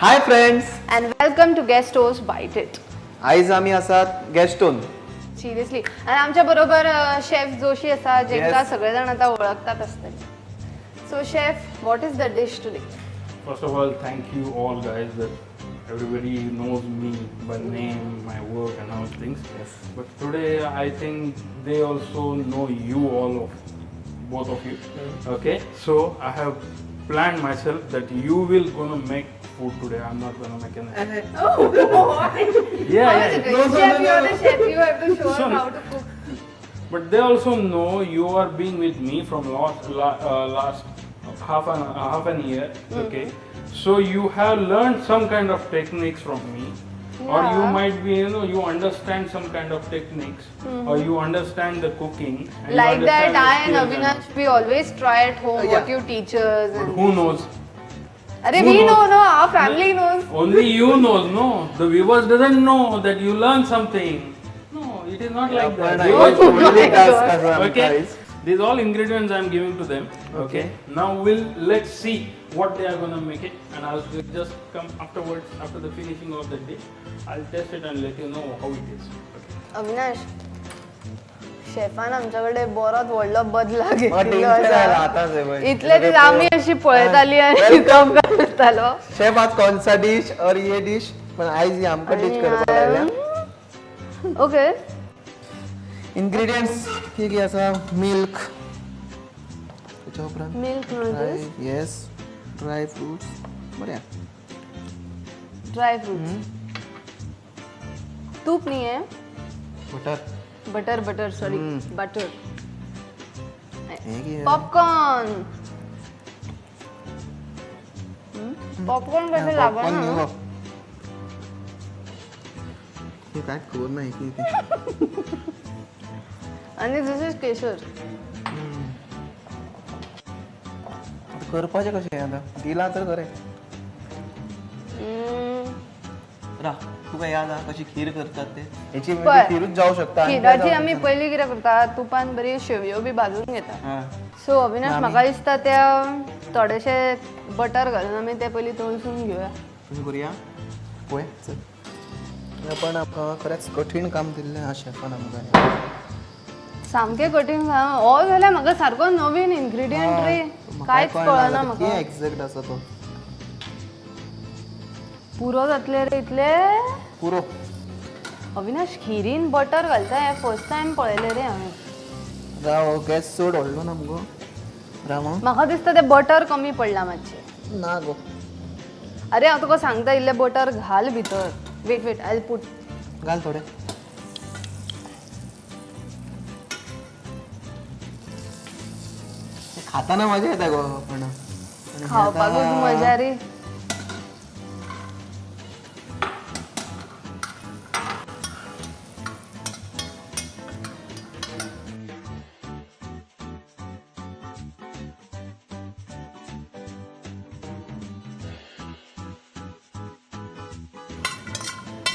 Hi friends and welcome to Guesto's Bite It. आयज आमी आसात गेस्टोन. सिरियसली, आणि आमच्या बरोबर शेफ जोशी आसा, जेंका Yes. सगळे जाण आता वळखतात आसतले. So chef, what is the dish today? First of all, thank you all guys that everybody knows me by name, my work and all things. Yes. But today I think they also know you all of both of you. Okay. So I have planned myself that you will gonna make food today. I'm not gonna make anything. Yeah, yeah. No, no, Chef, no, you are no. the chef, you have to show us Sorry. how to cook. But they also know you are being with me from last half an year. Okay, so you have learned some kind of techniques from me, or you Yeah. might be you understand some kind of techniques, or you understand the cooking. And you Like that, understand the I and skills. Avinash, we always try at home what Yeah. you teach us. But And who knows? Arey, Who we know, knows? no, our family knows. Only you knows, no. The viewers doesn't know that you learn something. No, it is not like that. पण Viewers व्हडली my task God. आसा आमकां Okay. आयज. These all ingredients I'm giving to them. Okay. Now we'll let's see what they are gonna make it, and I'll just come afterwards after the finishing of the dish. I'll taste it and let you know how it is. Okay. Avinash, chiffon आमच्याकडे बरोच व्हडलो बदला म्हाका घेतिल्लो tension आयलां आसा. आतांच हें पळय. इतले दीस आमी अशी पळयताली आनी तो आमकां करतालो. शेफ आज कौनसा डिश और ये डिश, पण आयज ही आमकां डिश करपाक लागल्या. ओके. इन्ग्रेडियंट्स की की आसा? मिल्क, तेच्या उपरांत मिल्क न्हू? येस, ड्राय फ्रुट्स बरें. ड्राय फ्रुट्स, तूप न्ही हें? Butter. Butter, butter, sorry, butter. हें कितें? पॉपकॉर्न. पॉपकॉर्न कशें popcorn लागना. न्ही गो. हे काय खबर ना हें कितें तें. आनी this is केशर. आतां करपाचें कशें हें आतां? दिलां तर खरें. रा तुका याद आहा कशी खीर करतात ते? हेची पळय. खीरूच जावं शकता आनी काय खिराची जावं आमी शकना. पयलीं कितें करता, तुपान बरी शेवयो बी भाजून घेता. हां. सो अविनाश, आमी- म्हाका दिसता त्या थोडेशे बटर घालून आमी ते पयलीं तळसून घेवया. तशें करुया पळय. चल, पण आमकां खरेंच कठीण काम दिल्लें आहा शेफान आमकां हें. सामकें कठीण काम हो जाल्यार म्हाका सारको नवीन इन्ग्रेडियंट रे. म्हाका कांयच कळना आतां म्हाका. कितें एग्जॅक्ट आसा तो. पुरो जातले रे इतले? पुरो. अविनाश, खिरीन बटर घालता हें फर्स्ट टायम पळयलें रे हांवें. राव, गॅस चड व्हडलो ना मुगो, राव आं. म्हाका दिसता तें बटर कमी पडलां मातशें. ना गो. अरे, हांव तुका सांगता, इल्लें बटर घाल भितर. Wait, wait, I put. घाल थोडें. ते खाताना मजा येता गो, पण पण हे खावपाकूच आतां- मजा रे.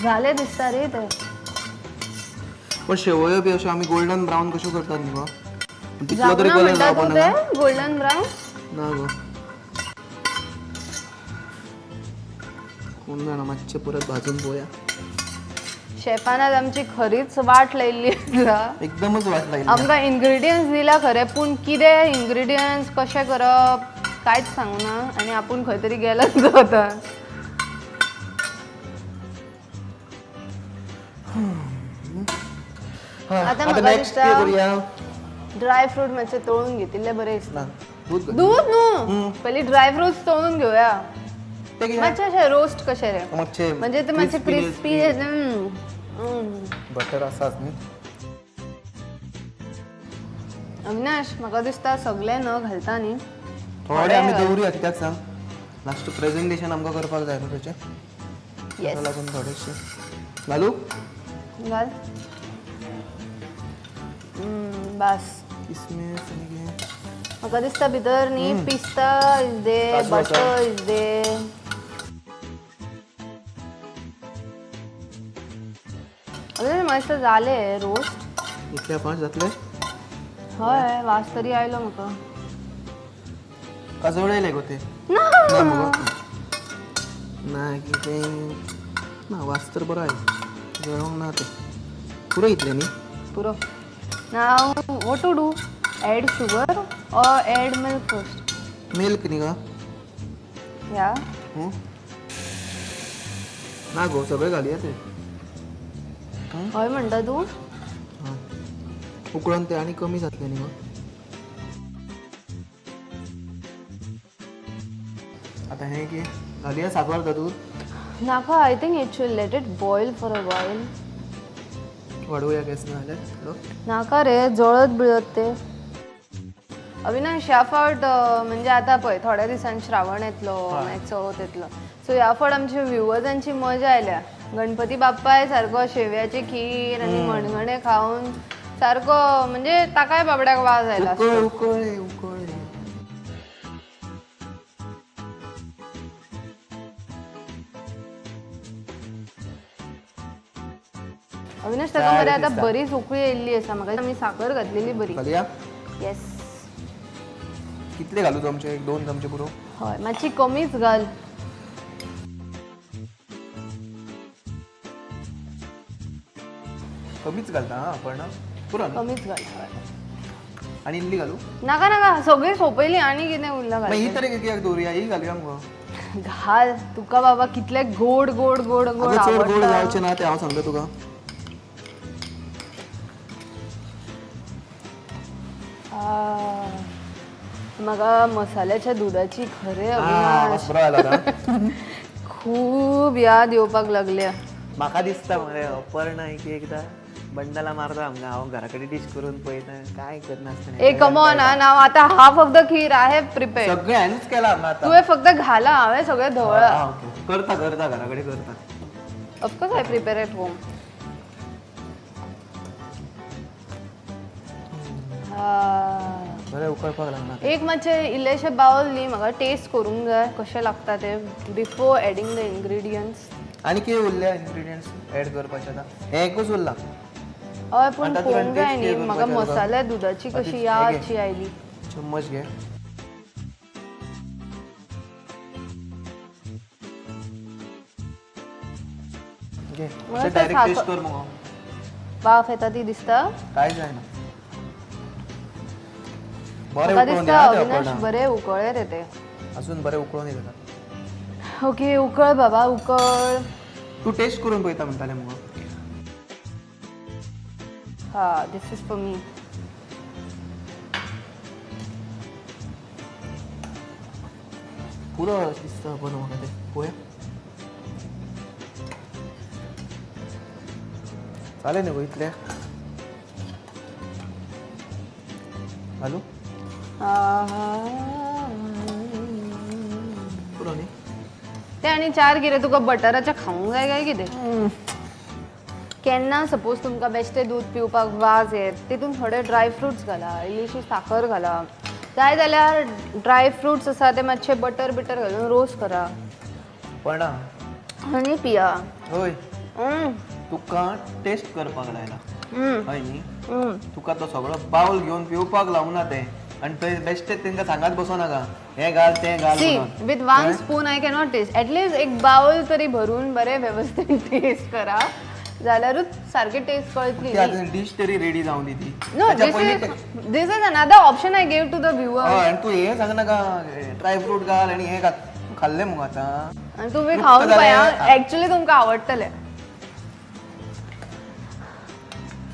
जालें दिसता रे ते. पण शेवयो बी अश्यो आमी गोल्डन ब्रावन कश्यो करतात न्ही गो, पण तितलो तरी जावना कलर म्हणटा जावपा तूं ना. ते गोल्डन ब्रावन? ना गो, कोण जाणा, मातशें परत भाजून पळोवया. शेफान आज आमची खरीच वाट लायिल्ली आसा. एकदमच वाट लागली. आमकां इन्ग्रेडियंट्स दिला खरें, पूण कितें इन्ग्रेडियंट्स, कशें करप, कांयच सांगूना आनी आपूण खंय तरी गेलोच आतां. हा, आतां आतां म्हाका नेक्स्ट दिसता- कितें करुया? ड्राय फ्रूट मातशे तळून घेतिल्ले बरें दिसता. ना, दूध घाल. दूध न्हू, पयलीं ड्राय फ्रुट्स तळून घेवया. ते कितें? मातशे अशे रोस्ट कशे रे. मातशे म्हणजे ते मातशे क्रिस्पी. बटर आसाच न्ही. अविनाश, म्हाका दिसता सगळे न घालता न्ही. थोडे आमी दवरुया, कित्याक सांग, लास्ट प्रेझेंटेशन आमकां करपाक जाय न्हू तेचें. येस. ताका लागून थोडेशे घालू. घाल. बास. किसमीस आनी कितें? म्हाका दिसता भितर न्ही पिस्ता is they, काजू आसा. Butter is they. अरे, म्हाका दिसता जालें रोस्ट. इतले फास्ट जातले? हय, वास तरी आयलो म्हाका. काजू उडयले गो ते? ना. ना मुगो. ना कितें ना, वास तर बरो आयलो, जळोंक ना तें. पुरो इतलें न्ही? पुरो. Now what to do, add sugar or add milk first? Milk न्ही गा? या. ना गो, सगळें घालया तें. हय म्हणटा तूं? उकळून ते आनी कमी जातलें न्ही गो. आतां हें कितें घालया साकर तातूंत? नाका, I think it should let it boil for a while. वाडोवया gas ना जाल्यार? नाका रे, जळत बिळत ते. अविनाश, ह्या फावट म्हणजे आतां पळय थोड्या दिसांनी श्रावण येतलो, मागीर चवथ येतलो, सो ह्या फावट आमच्या व्ह्युवर्सांची मजा आयल्या. गणपती बाप्पाय सारको शेव्याची खीर आनी मणगणें खावन सारको म्हणजे ताकाय बाबड्याक वाज आयला. उकळ उकळ उकळ. अविनाश, ताका मरे आतां बरीच उकळी येयल्ली आसा, म्हाका आमी साकर घातलेली बरी. घालया? येस. कितले घालू चमचे? एक दोन चमचे पुरो? हय, मातशी कमीच घाल. कमीच घालता आपण, पुरो? कमीच घाल. आनी इल्ली घालू? नाका नाका, सगळी सोंपयली आनी कितें उरलां घाल. ही तरी कित्याक दवरुया, ही घालुया मुगो. घाल तुका बाबा, कितले गोड गोड गोड गोड चड गोड जावचें ना तें हांव सांगता तुका. म्हाका मसाल्याच्या दुदाची खरें अविनाश खूब याद येवपाक लागल्या. म्हाका दिसता मरे अपर्णा एक एकदां बंडला मारता आमकां, हांव घरा कडेन डीश करून पळयता काय करनासतना. ए कम ऑन, हांव आतां half of the kheer I have prepared. सगळें हांवेंच केलां हांगा आतां. तुवें फक्त घाला, हांवें सगळें धवळा. करता करता घरा कडेन करता. Of course I prepare at home. बरें उकळपाक लागना. एक मातशें इल्लेशें बावल न्ही, म्हाका टेस्ट करूंक जाय कशें लागता तें बिफोर एडिंग the ingredients. आनी कितें उरल्या इनग्रिडियंट्स एड करपाचे आतां? हें एकूच उरलां. हय, पूण पळोवंक जाय न्ही, म्हाका मसाल्या दुदाची कशी यादशी आयली. चम्मच घे. घे, डायरेक्ट टेस्ट कर मुगो. वाफ येता ती दिसता? काय जायना. म्हाका दिसता अविनाश बरें उकळ्ळे रे ते. अजून बरें उकळून येता. ओके, उकळ बाबा उकळ. तूं टेस्ट करून पळयता म्हणटालें मुगो. हा, this is for me. पुरो दिसता पण म्हाका तें. पळोवया चालेल न्ही गो इतलें घालू? पुरो न्ही ते. आनी चार कितें तुका बटराचें खावंक जाय काय कितें? केन्ना सपोज तुमकां बेश्टें दूद पिवपाक वाज येत, तितून थोडे ड्राय फ्रुट्स घाला, इल्लीशी साखर घाला, जाय जाल्यार ड्राय फ्रुट्स आसा ते मातशे बटर बिटर घालून रोस्ट करा पण आनी पिया. हय, तुका टेस्ट करपाक लायला हय न्ही, तुका तो सगळो बावल घेवन पिवपाक लावूंक ना तें. आनी थंय बेश्टें तेंकां सांगात बसो नाका, हें घाल तें घाल. See, with one spoon I cannot taste. At least एक बावल तरी भरून बरें वेवस्थीत टेस्ट करा, जाल्यारूच सारकी टेस्ट कळटली. डिश तरी रेडी जावन दी ती. No, this is another option I gave to the viewer. हय, आनी तूं हें सांग नाका ड्राय फ्रूट घाल आनी हें घाल. तूं खाल्लें मुगो आतां. आनी तुमी खावन पळया, एक्चुअली तुमकां आवडटलें.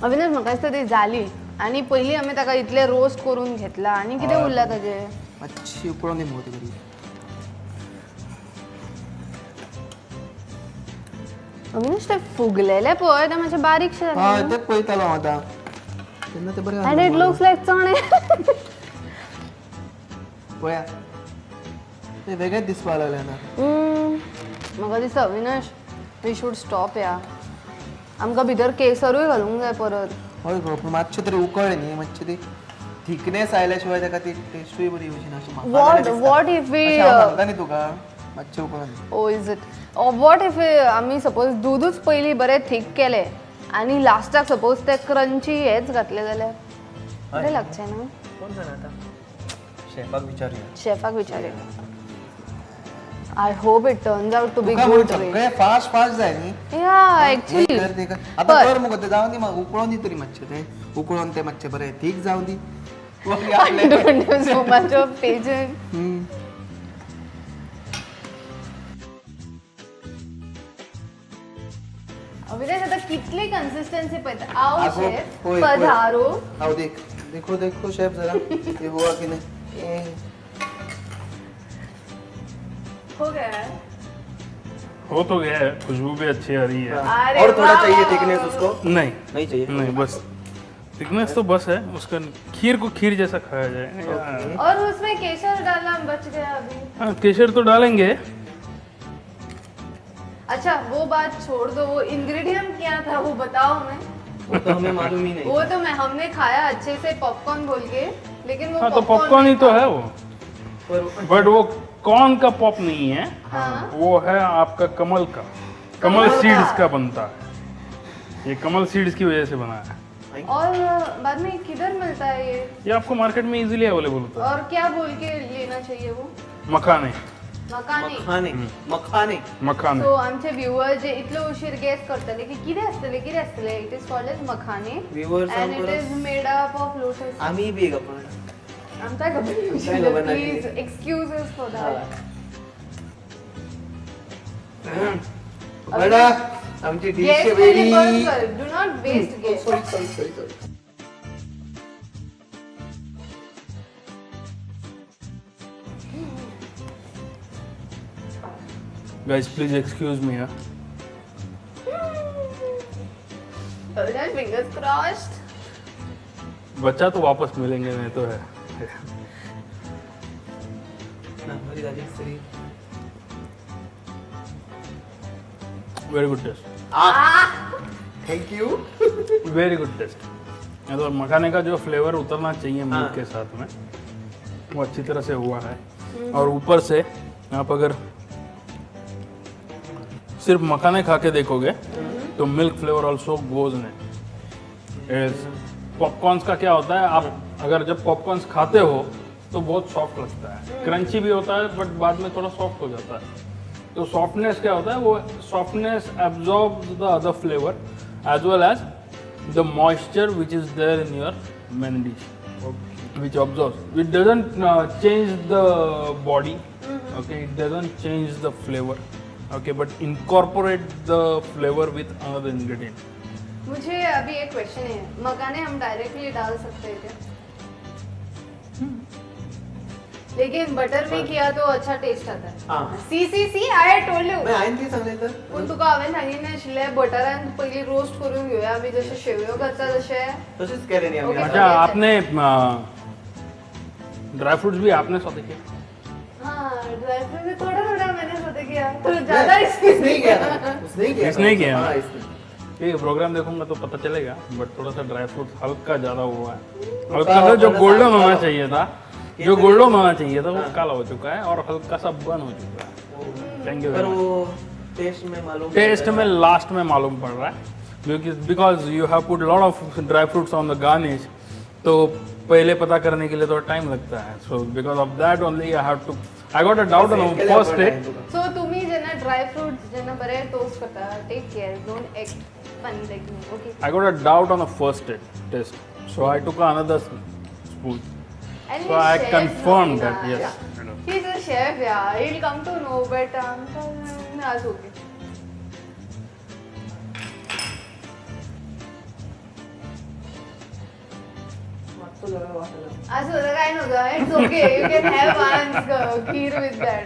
अविनाश, म्हाका दिसता ती जाली. आनी पयलीं आमी ताका इतलें रोस्ट करून घेतला, आनी कितें उरलां ताजें? मातशी उकळून दी मुगो ती बरी. अविनाश, ते फुगलेले पळय ते मातशे बारीकशे जाले. हय, तें पळयतालो हांव आतां तेन्ना, ते बरें. आनी it looks लायक चणे. पळया ते वेगळेच दिसपाक लागले आतां. म्हाका दिसता अविनाश, we should stop या. आमकां भितर केसरूय घालूंक जाय परत. हय गो, पूण मातशें तरी उकळ्ळें न्ही, मातशें ती थिकनेस आयल्या शिवाय ताका ती टेस्टूय बरी येवची ना अशें म्हाका. What if we सांगता न्ही तुका, मातशें उकळून. Oh is it? What if आमी सपोज दूदूच पयलीं बरें थीक केलें आनी लास्टाक सपोज ते क्रंची हेच घातले जाल्यार बरें लागचें ना? कोण जाणा आतां, शेफाक विचारुया. शेफाक विचारुया. I hope it turns out to be good. सगळे फास्ट फास्ट जाय न्ही. या एक्चुअली आता कर मगो ते जावन दी, उकळोन दी तरी मातशें, ते उकळोन ते मातशें बरें थीक जावन दी. I don't have so much of patience. Avinash आता कितली कंसिस्टन्सी पळयता. आओ शेफ पधारो. आओ देख, देखो देखो शेफ जरा ये हुआ कि नहीं. हो गया है, हो तो गया है, खुशबू भी अच्छी आ रही है. और थोड़ा चाहिए थिकनेस उसको? नहीं नहीं चाहिए, नहीं बस थिकनेस तो बस है उसका. खीर को खीर जैसा खाया जाए. और उसमें केसर डालना बच गया अभी. हाँ केसर तो डालेंगे. अच्छा वो बात छोड़ दो, वो इंग्रेडिएंट क्या था वो बताओ हमें. वो तो हमें मालूम ही नहीं. वो तो मैं हमने खाया अच्छे से पॉपकॉर्न बोल के, लेकिन वो हाँ तो पॉपकॉर्न ही तो है वो, बट वो कॉर्न का पॉप नहीं है. हाँ? वो है आपका कमल का, कमल सीड्स का बनता है. ये कमल सीड्स की वजह से बना है. और बाद में किधर मिलता है ये? ये आपको मार्केट में इजीली अवेलेबल होता है. और क्या बोल के लेना चाहिए वो? मखाने. मखाने मखाने मखाने. सो आमचे व्यूअर जे इतलो उशीर गेस करतले की कितें आसतलें कितें आसतलें, it is called as makhane and it is made up of lotus. आमी बी खबर आमकां खबर, please excuse us for that. बडा आमची dish ready. Do not waste gas. Sorry sorry sorry sorry. Guys, please excuse me. Huh? Fingers crossed. बच्चा तो वापस मिलेंगे नहीं तो है. Very good taste. Thank you. Very good taste. तो मखाने का जो फ्लेवर उतरना चाहिए मिल्क के साथ में वो अच्छी तरह से हुआ है. और ऊपर से आप अगर सिर्फ मखाने खा के देखोगे तो milk flavour also goes in it. Popcorns का क्या होता है, आप अगर जब पॉपकॉर्न्स खाते हो तो बहुत सॉफ्ट लगता है, क्रंची भी होता है बट बाद में थोड़ा सॉफ्ट हो जाता है. तो सॉफ्टनेस क्या होता है, वो softness absorb the other flavour as well as the moisture which is there in your main dish, which absorbs. It doesn't change the body, okay, it doesn't change the flavour, okay, but incorporate the flavor with another ingredient. मुझे अभी एक question है, मखाने हम directly डाल सकते हैं क्या? लेकिन butter में किया तो अच्छा टेस्ट आता है. See see see I told you. मैं आयन ती सांगले तर पण तुका हांवें सांगितलें बटरान पयलीं रोस्ट करून घेवया आमी, जशें शेवयो करता तशें तशेंच केलें न्ही आमी. अच्छा आपने ड्राई फ्रूट्स भी आपने सौते किए? हाँ ड्राई फ्रूट भी थोड़ा थोड़ा मैंने सौते किया, तो ज़्यादा इसने किया, उसने किया, इसने किया. हाँ इसने. ये प्रोग्राम देखूंगा तो पता चलेगा, बट थोड़ा सा ड्राई फ्रूट हल्का ज़्यादा हुआ है. हल्का सा जो गोल्डन होना चाहिए था, जो गोल्डन होना चाहिए था वो काला हो चुका है और हल्का सा बर्न हो चुका है. Thank you. पर वो टेस्ट में मालूम, टेस्ट में लास्ट में मालूम पड़ रहा है, because you have put lot of dry fruits on the garnish, तो पहले पता करने के लिए थोड़ा टाइम लगता है. So because of that only I have to, I got a doubt on first day. So तुम्ही जेन्ना ड्राय फ्रुट्स जेन्ना बरे टोस्ट करता, take care, don't act funny like me, okay? I got a doubt on the first taste, so I took another spoon. So I confirmed that, yes. He is a chef, yeah. He'll come to know, but आज okay. असं काय नव्हतं. It's okay, you can have one kheer with that.